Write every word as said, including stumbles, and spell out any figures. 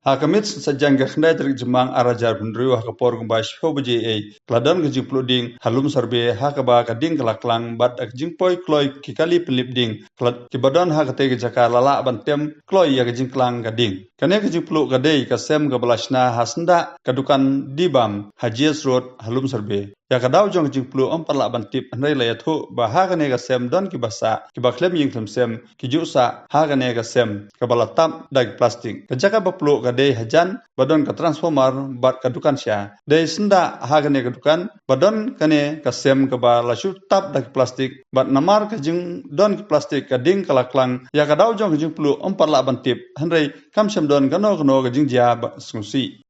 Ha ka miet saitjaiñ ka khyndai tarik Jymmang ar hajar arphew hynriew ha ka por kumba shiphew baje eiei, ka la don ka jingpluh ding ha Lumsurbe ha kaba ka ding ka la klang bad da ka jingpoi kloi ki kali pynlip ding ka la, kiba don ha katei ka jaka la lah ban tem kloi ïa ka jingklang ka ding. Kane ka jingpluh ka dei ka sem kaba la shna ha syndah ka dukan Dibam ha G S Road ha Lumsurbe. Ïa ka daw jong ka jingpluh ym pat lah ban tip, hynrei la ïathuh ba ha kane ka sem don kiba sah, kiba khlem ïing khlem sem, ki ju sah ha kane ka sem kaba la tap da ki plastik. Ka jaka ba pluh ka dei hajan ba don ka transformer bad ka dukan sha. Dei syndah ha kane ka dukan ba don kane ka sem kaba la shu tap da ki plastik, bad namar ka jingdon ki plastik ka ding ka la klang. Ïa ka daw jong ka jingpluh ym pat lah ban tip, hynrei kam shym don kano kano ka jingjia ba sngewsih.